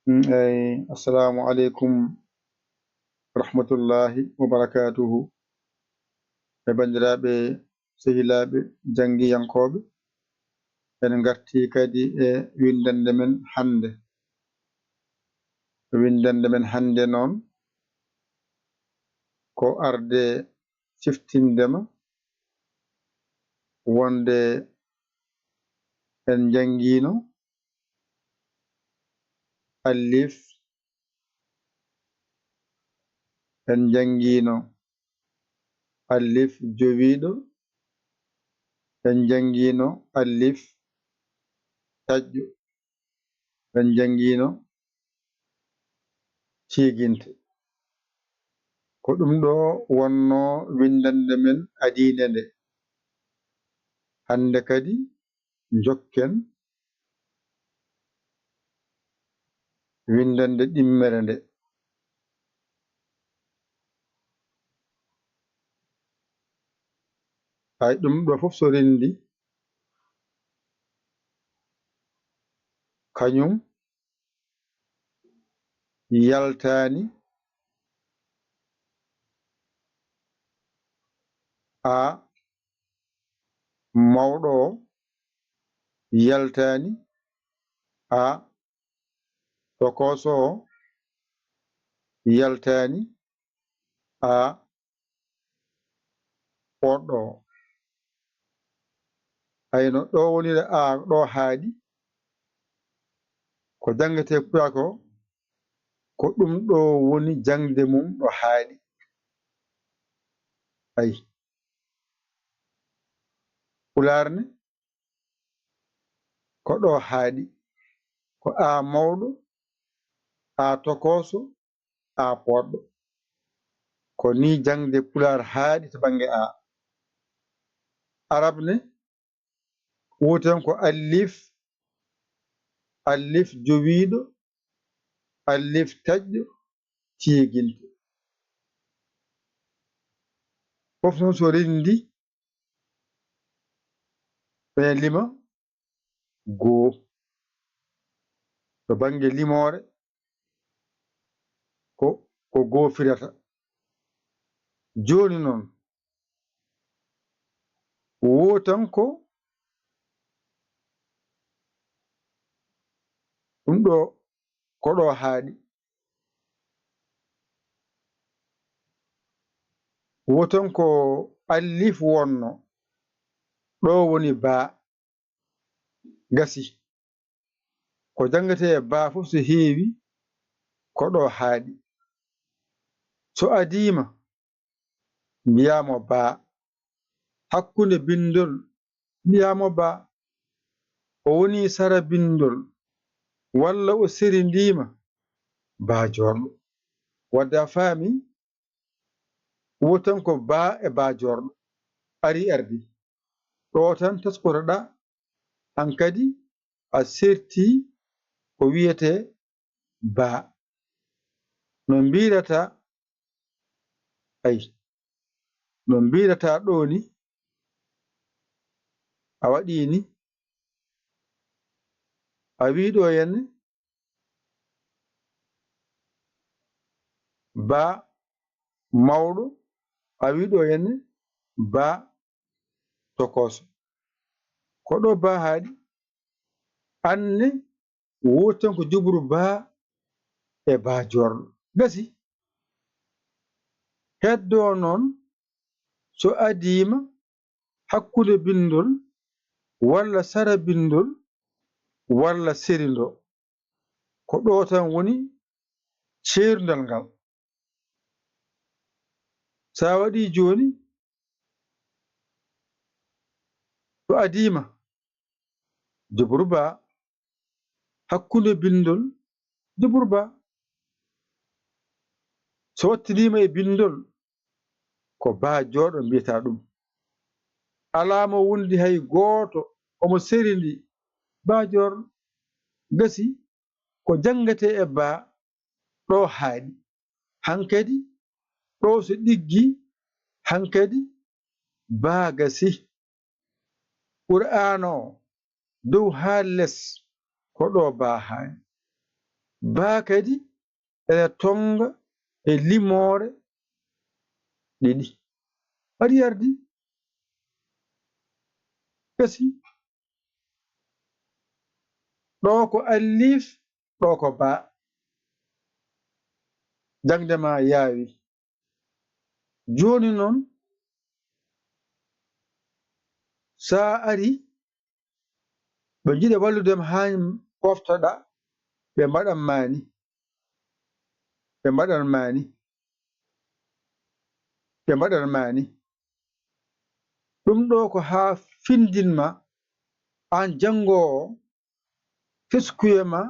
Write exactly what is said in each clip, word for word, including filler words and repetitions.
Mm, eyi, assalamu aleykum wa rahmatullahi wa barakatuhu. E banndiraaɓe, sehilaaɓe, janngiyankooɓe, en ngartii kadi e winndannde men hannde. Winndannde men hannde noon ko arde siftinde ma wonde en njanngiino alif, en njanngiino alif jowiiɗo, en njanngiino alif taƴƴo, en njanngiino tiiginte. Ko ɗum ɗo wonnoo winndannde men adiinde nde. Hannde kadi njokken winndannde ɗimmere nde. Hay ɗum ɗo fof so renndi, kañum yaltaani a mawɗo o, yaltaani a tokooso o, yaltaani a poɗɗo o. Ayno ɗo wonira a ɗo haaɗi, ko janngetee Pulaar ko, ko ɗum ɗo woni jaŋde mum ɗo haaɗi. Ayi, Pulaar ne, ko ɗo haaɗi, ko a mawɗo, a tokooso, a poɗɗo. Ko ni jaŋde Pulaar haaɗi to bannge a. Arab ne, wooten ko alif, alif jowiiɗo, alif taƴƴo, tiiginte. Fof noon so renndi, ɓe lima goo. To bannge limoore, ko, ko goo firata. Jooni noon, wootan ko ɗum ɗo, ko ɗo haaɗi. Wootan ko alif wonno, ɗo woni baa. Gasi. Ko janngetee e baa fof so heewi, ko ɗo haaɗi. So adiima, mbiyaa mo baa. Hakkunde binndol, mbiyaa mo baa. O woni sara binndol, walla o serindiima, baa joorɗo. Wadde a faami, wootan ko baa e baa joorɗo. Ari ardi. Ɗo tan taskotoɗaa, hankadi a serti ko wiyetee baa. No mbiirata, ay, no mbiirata ɗo ni, a waɗi ni, a wii ɗo henne, baa mawɗo, a wii ɗo henne, baa tokooso. Ko ɗo baa haaɗi, anne wootan ko jubru baa e baa joorɗo. Gasi. Heddoo noon so adiima hakkunde binndol, walla sara binndol, walla serindo. Ko ɗo tan woni ceerndal ngal. So a waɗii jooni, so adiima, jubru baa, hakkunde binndol, jubru baa. So wattiniima e binndol, ko baa joorɗo mbiyata ɗum. Alaa mo wondi hay gooto, omo serindi baa joorɗo. Gasi, ko janngetee e baa, ɗo haaɗi. Hankadi, ɗo so ɗiggi, hankadi, baa gasi. Qur'aana o, dow haa les, ko ɗo baa haaɗi. Baa kadi ene tonnga e limoore ɗiɗi. Aɗi ardi? Gasi. Ɗo ko alif, ɗo ko baa. Jaŋde ma yaawi. Jooni noon, so a ari, ɓe njiɗa wallude ma haa poftoɗa, ɓe mbaɗan ma ni. Ɓe mbaɗan ma ni. Ɓe mbaɗan ma ni. Ɗum ɗo ko haa findin ma, aan janngoowo, teskuye ma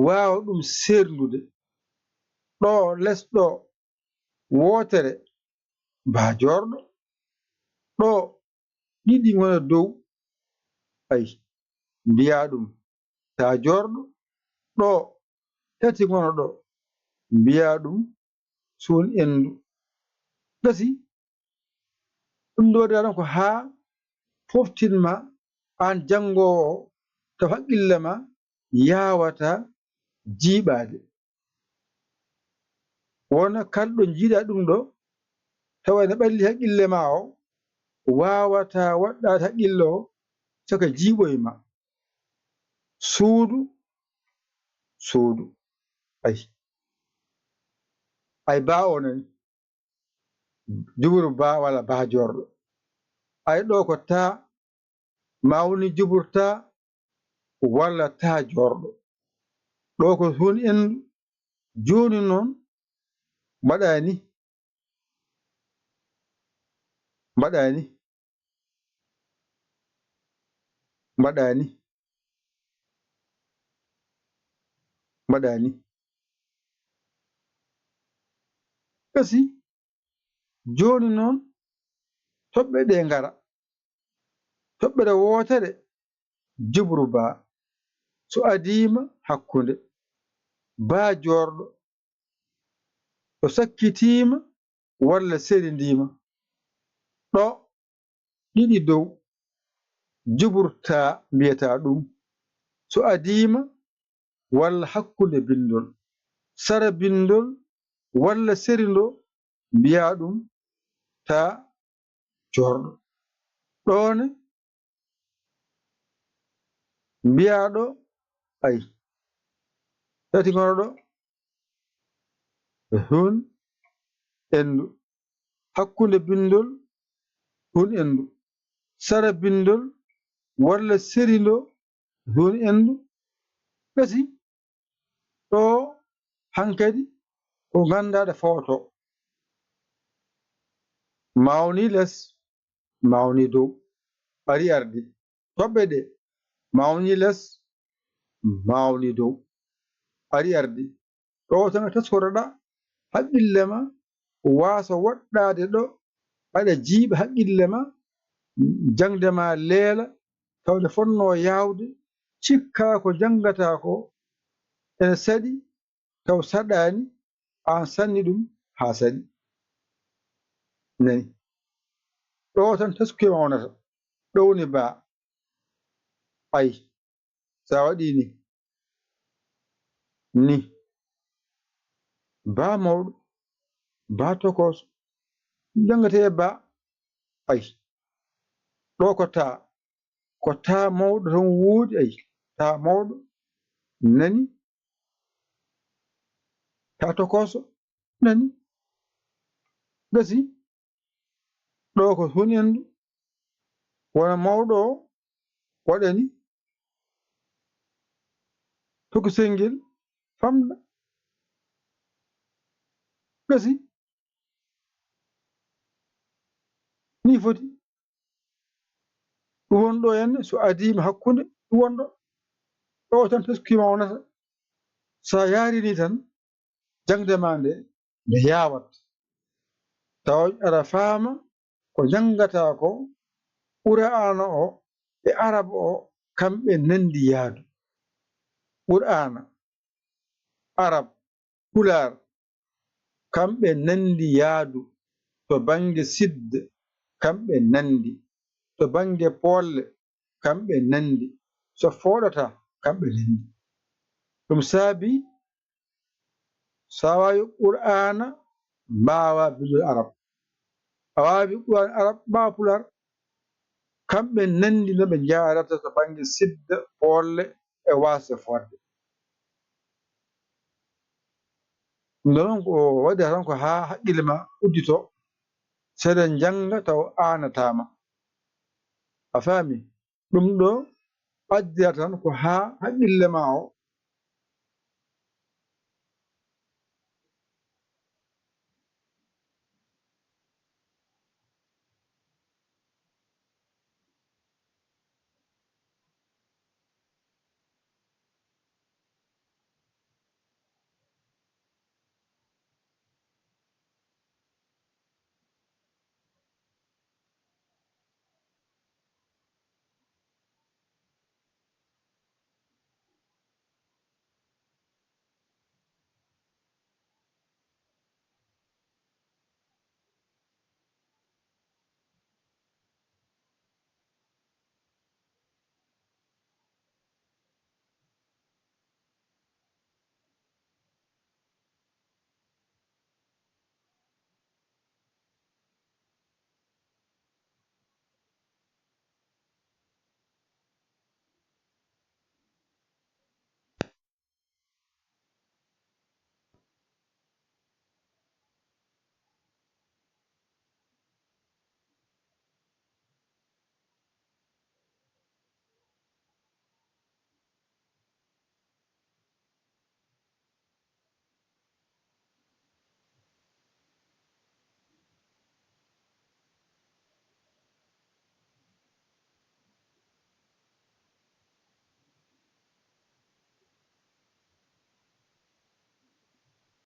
waawa ɗum seerndude. Ɗo les ɗo, wootere, baa joorɗo. Ɗo, ɗiɗi ngona dow, ay, mbiyaa ɗum taa joorɗo. Ɗo, tati ngona ɗo, mbiyaa ɗum suun endu. Gasi, ɗum ɗo waɗi tan ko haa foftin ma, aan janngoowo, taw haqqille ma yaawataa jiiɓaade. Wona kala ɗo njiiɗaa ɗum ɗo, tawa ene ɓalli haqqille ma o, waawataa waɗɗaade haqqille o, saka jiiɓoy ma. Suudu, suudu. Ay. Ay baa o nani. Juburu baa walla baa joorɗo. Ay ɗo ko taa, ma woni jubur taa walla taa joorɗo. Ɗo ko huun endu. Jooni noon, mbaɗaa ni. Mbaɗaa ni. Mbaɗaa ni. Mbaɗaa ni. Gasi, jooni noon, toɓɓe ɗe ngara. Toɓɓere wootere, jubru baa. So adiima hakkunde, baa joorɗo. So sakkitiima walla serindiima. Ɗo, ɗiɗi dow, jubur taa mbiyataa ɗum. So adiima walla hakkunde binndol, sara binndol walla seri ndo, mbiyaa ɗum taa joorɗo. Ɗo ne, mbiyaa ɗo, ay, tati ngona ɗo, huun endu. Hakkunde binndol, huun endu. Sara binndol walla seri ndo, huun endu. Gasi, ɗo hankadi ko nganndaa ɗe footo. Mawni les, mawni dow. Ari ardi. Toɓɓe ɗe, mawni les, mawni dow. Ari ardi. Ɗo tan a taskoroɗa haqqille ma, waasa woɗɗaade ɗo, aɗa jiiɓa haqqille ma, jaŋde ma leela, taw nde fotnoo yaawde, cikkaa ko njanngataa ko ene saɗi, taw saɗaani, aan sanni ɗum haa saɗi. Nani? Ɗo tan taskuye ma wonata. Ɗo woni baa. Ay, so a waɗii ni, ni, baa mawɗo, baa tokooso, janngatee baa. Ay, ɗo ko taa, ko taa mawɗo tan woodi, ay, taa mawɗo, nani, taa tokooso, nani, gasi, ɗo ko huun endu, wona mawɗo o waɗani tokosel ngel famɗa, gasi. Ni foti. Ɗum wonɗo henne, so adiima hakkunde, ɗum wonɗo. Ɗo tan taskii ma wonata. So a yaarini tan, jaŋde ma nde, nde yaawat. Tawa aɗa faama ko njanngataa ko, Qur'aana o e Arab o, kamɓe nanndi yaadu. Qur'aana, Arab, Pulaar, kamɓe nanndi yaadu, to bannge sidde, kamɓe nanndi, to bannge poolle, kamɓe nanndi, so fooɗata, kamɓe nanndi. Ɗum saabi so a waawi Qur'aana, mbaawaa binndol Arab. A waawi Qur'aana Arab, mbaawaa Pulaar. Kamɓe nanndi no ɓe njaarata to bannge sidda, poolle e waasde fodde. Ɗum ɗo noon ko waɗi tan ko haa haqqille ma uddito, seeɗa njannga taw aanataama. A faami? Ɗum ɗo addirata tan ko haa haqqille ma o